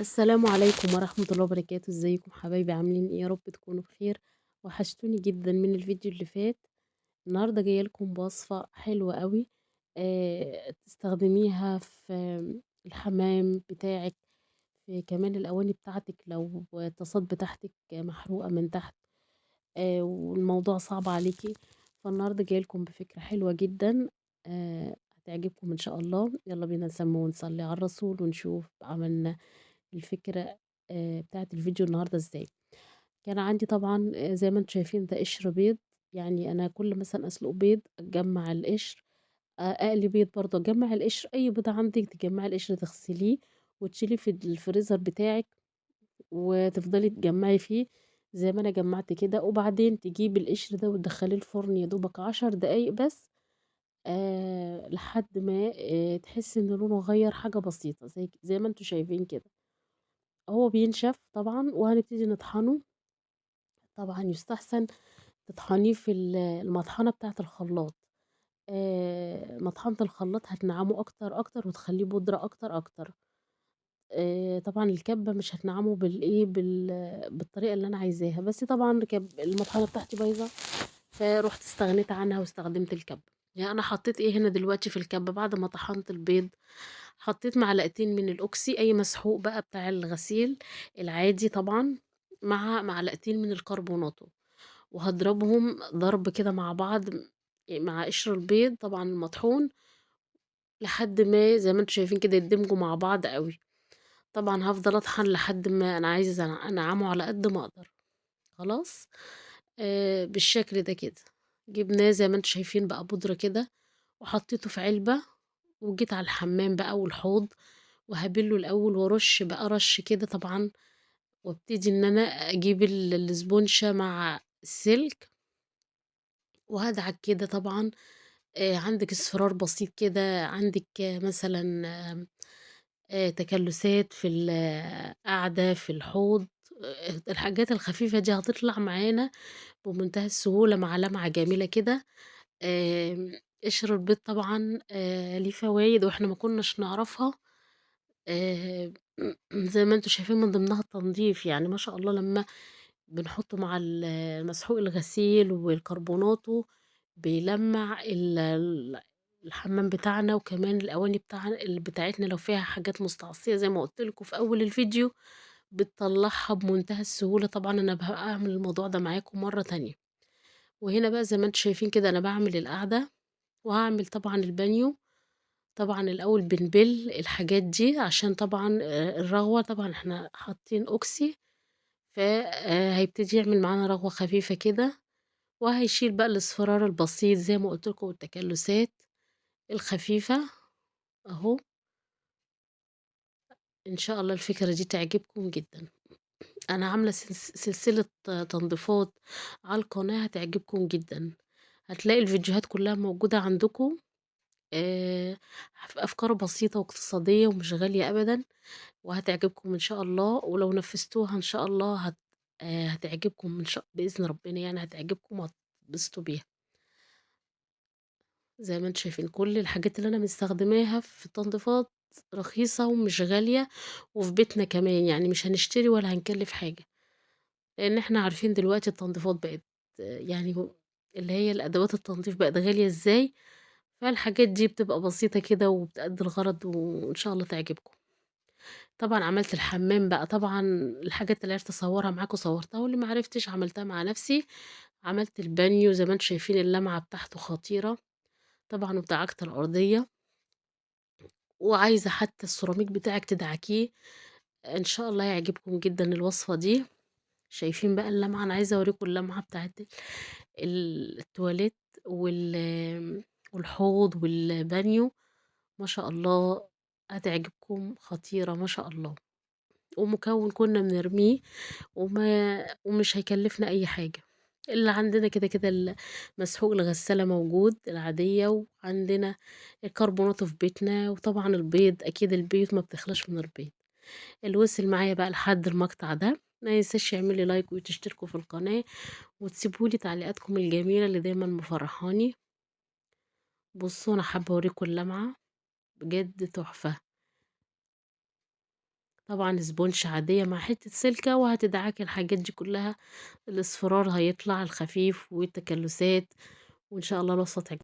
السلام عليكم ورحمة الله وبركاته. ازيكم حبايبي، عاملين ايه؟ يا رب تكونوا بخير. وحشتوني جدا من الفيديو اللي فات. النهارده جايه لكم بوصفه حلوه قوي، تستخدميها في الحمام بتاعك، في كمان الاواني بتاعتك لو الطاسات بتاعتك محروقه من تحت، والموضوع صعب عليكي. فالنهارده جايه لكم بفكره حلوه جدا، هتعجبكم ان شاء الله. يلا بينا نسمي ونصلي على الرسول ونشوف عملنا الفكرة بتاعت الفيديو النهاردة ازاي. كان عندي طبعا، زي ما انتم شايفين ده قشر بيض، يعني انا كل مثلا اسلق بيض اجمع القشر، اقلي بيض برضه اجمع القشر، اي بيضة عندك تجمعي القشر تغسليه وتشيليه في الفريزر بتاعك وتفضلي تجمعي فيه زي ما انا جمعت كده. وبعدين تجيبي القشر ده وتدخليه الفرن يا دوبك 10 دقايق بس، لحد ما تحسي ان لونه غير حاجة بسيطة زي ما انتم شايفين كده. هو بينشف طبعا وهنبتدي نطحنه. طبعا يستحسن تطحنيه في المطحنة بتاعة الخلاط، مطحنة الخلاط هتنعمه اكتر اكتر وتخليه بودرة اكتر اكتر. طبعا الكبة مش هتنعمه بالطريقة اللي انا عايزاها، بس طبعا المطحنة بتاعتي بايظة فروحت استغنيت عنها واستخدمت الكبة. انا حطيت ايه هنا دلوقتي في الكبة بعد ما طحنت البيض؟ حطيت معلقتين من الاوكسي، اي مسحوق بقى بتاع الغسيل العادي طبعا، مع معلقتين من الكربوناتو، وهضربهم ضرب كده مع بعض مع قشر البيض طبعا المطحون، لحد ما زي ما انتم شايفين كده يندمجوا مع بعض قوي. طبعا هفضل اطحن لحد ما انا عايزه انعمه على قد ما اقدر. خلاص، بالشكل ده كده جبناه زي ما انتم شايفين بقى بودرة كده، وحطيته في علبة، وجيت على الحمام بقى والحوض وهبله الاول وارش بقى رش كده طبعا، وابتدي ان انا اجيب الاسبونشة مع السلك وهدعك كده طبعا. عندك اصفرار بسيط كده، عندك مثلا، تكلسات في القعدة في الحوض، الحاجات الخفيفة دي هتطلع معانا بمنتهى السهولة مع لمعة جميلة كده. قشر البيض طبعا، ليه فوايد واحنا ما كناش نعرفها، زي ما انتم شايفين من ضمنها التنظيف. ما شاء الله لما بنحطه مع مسحوق الغسيل والكربوناتو بيلمع الحمام بتاعنا، وكمان الاواني بتاعتنا لو فيها حاجات مستعصية زي ما قلت لكم في اول الفيديو بتطلعها بمنتهى السهولة. طبعا انا بقى اعمل الموضوع ده معاكم مرة تانية. وهنا بقى زي ما انتم شايفين كده انا بعمل القعدة، وهعمل طبعا البانيو. طبعا الاول بنبل الحاجات دي عشان طبعا، الرغوة، طبعا احنا حاطين اوكسي، هيبتدي يعمل معانا رغوة خفيفة كده، وهيشيل بقى الاصفرار البسيط زي ما قلت لكم والتكلسات الخفيفة اهو. ان شاء الله الفكرة دي تعجبكم جدا. انا عاملة سلسلة تنظيفات على القناة هتعجبكم جدا، هتلاقي الفيديوهات كلها موجودة عندكم، افكار بسيطة واقتصادية ومش غالية ابدا، وهتعجبكم ان شاء الله. ولو نفذتوها ان شاء الله هتعجبكم ان شاء باذن ربنا، هتعجبكم وهتتبسطوا بيها. زي ما انتم شايفين كل الحاجات اللي انا مستخدماها في التنظيفات رخيصة ومش غالية، وفي بيتنا كمان، مش هنشتري ولا هنكلف حاجة، لان احنا عارفين دلوقتي التنظيفات بقت، اللي هي الادوات التنظيف بقت غالية ازاي، فالحاجات دي بتبقى بسيطة كده وبتأدي الغرض، وإن شاء الله تعجبكم. طبعا عملت الحمام بقى، طبعا الحاجات اللي عرفت اصورها معاكم صورتها، واللي ما عرفتش عملتها مع نفسي. عملت البانيو زي ما انتم شايفين اللمعة بتاعته خطيرة طبعا، ودعكت الأرضية، وعايزة حتى السيراميك بتاعك تدعكيه. إن شاء الله يعجبكم جدا الوصفة دي. شايفين بقى اللمعة، أنا عايزة أوريكم اللمعة بتاعت التواليت والحوض والبانيو، ما شاء الله هتعجبكم، خطيرة ما شاء الله. ومكون كنا بنرميه ومش هيكلفنا أي حاجة. اللي عندنا كده كده مسحوق الغسالة موجود العادية، وعندنا الكربوناتو في بيتنا، وطبعا البيض أكيد البيوت ما بتخلاش من البيض. اللي وصل معايا بقى لحد المقطع ده ما ينساش يعمل لي لايك وتشتركوا في القناة وتسيبوا لي تعليقاتكم الجميلة اللي دايما مفرحاني. بصوا أنا حابة أوريكم اللمعة بجد تحفة. طبعا sponge عادية مع حتة سلكة، وهتدعكي الحاجات دي كلها، الاصفرار هيطلع الخفيف والتكلسات، وإن شاء الله الوصفة تعجبك.